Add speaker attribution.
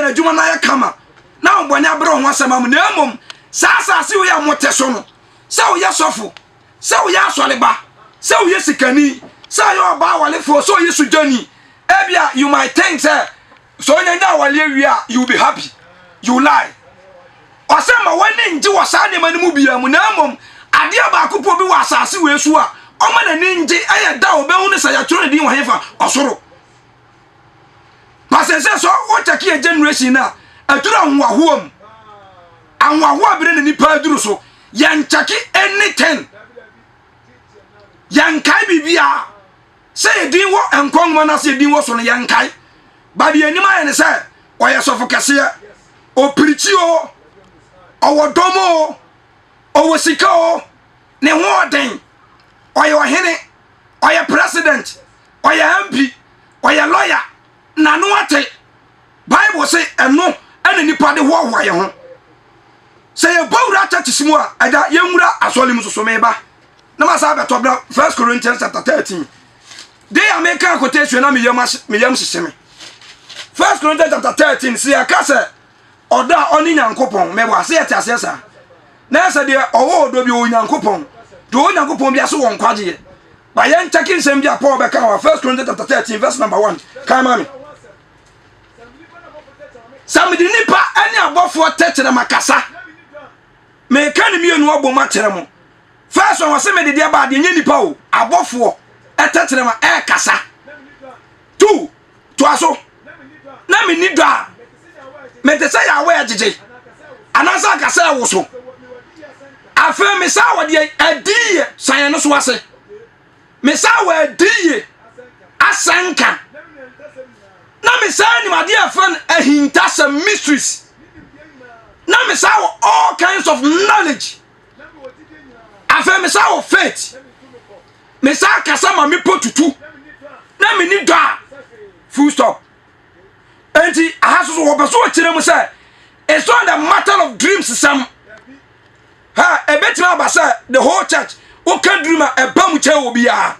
Speaker 1: n'adwuma no ayɛ kama na ahobɔne abrɛ ho asɛm amu, na mmom saa asase wei a mote so no, sɛ woyɛ sɔfo, sɛ woyɛ asɔreba, sɛ woyɛ sikani, sɛ woyɛ ɔbaa awalefoɔ, sɛ woyɛ sogyani, ebia you might think sɛ sɛ onya nya awale wie a, you will be happy. You lie. Ɔsɛ ma w'ani ngye wɔ saa nneɛma no mu biara mu, na mmom adeɛ baako po bi wɔ asase wei so a ɔma n'ani ngye, ɛyɛ da a ɔbɛhu no sɛ yɛatwerɛ ne din wɔ hefa? Ɔsoro. Pasɛ sɛ wokyɛke yɛ generation no a aduru ahoahoa mu, ahoahoa bere ne nipa aduru so, yɛnkyɛke anything, yɛnkae biribiaa sɛ yɛdin wɔ nkwa nwoma no ase, yɛdin wɔ so no, yɛnkae. But deɛ anim ayɛ ne sɛ ɔyɛ sɔfo kɛseɛ, ɔpirikyi o, ɔwɔ dɔm o, ɔwɔ sika o, ne ho ɔden, ɔyɛ ɔhene, ɔyɛ president, ɔyɛ MP, ɔyɛ lawyer, n'ano ate. Bible sɛ ɛno ɛna nipa de hoahoa yɛn ho. Sɛ yɛbɔ wura churches mu a, ɛda yɛnwura asɔre mu soso. Meba na ma saa bɛtɔ bra First Corinthians chapter 13 de a meka quotation na meyam hyehye me. First Corinthians chapter 13, sɛ yɛka sɛ ɔdɔ a ɔne Nyankopɔn mɛbɔ ase, yɛte aseɛ saa na ɛsɛ deɛ ɔwɔ ɔdɔ bi ɔwɔ Nyankopɔn, deɛ ɔwɔ Nyankopɔn bi ase wɔ nkwagyeɛ. Ba yɛnkyɛke nsɛm bi a Paul bɛka wɔ First Corinthians chapter 13 verse number 1. Kan ma me. Sɛ mede nipa ne abɔfoɔ tɛkyerɛ makasa, meka ne mmienu abɔ mu akyerɛ mo. First one, wɔsɛ mede deɛ ba adeɛ nyɛ nipa o, abɔfoɔ ɛtɛkyerɛ ma ɛɛkasa. Two, toa so. Na menni dɔ a, mete sɛ yɛawɔ ɛgyegye anaasɛ akasa ɛwo so. Afei me saa wɔde adiyie san no so ase, me saa wɔ adiyie asɛnka, na me saa nim adeɛ a ɛfrɛ no ahintasɛm, mysteries, na me saa wɔ all kinds of knowledge. Afei me saa wɔ faith, me saa kasa ma mepɔ tutu, na me ni dɔ a, full stop. Enti aha so so wɔpɛ so wɔkyerɛ mu sɛ it's not a matter of dreams sɛm ha. Ebetumi aba sɛ the whole church woka dream a ɛba mu kyɛ wɔ biara.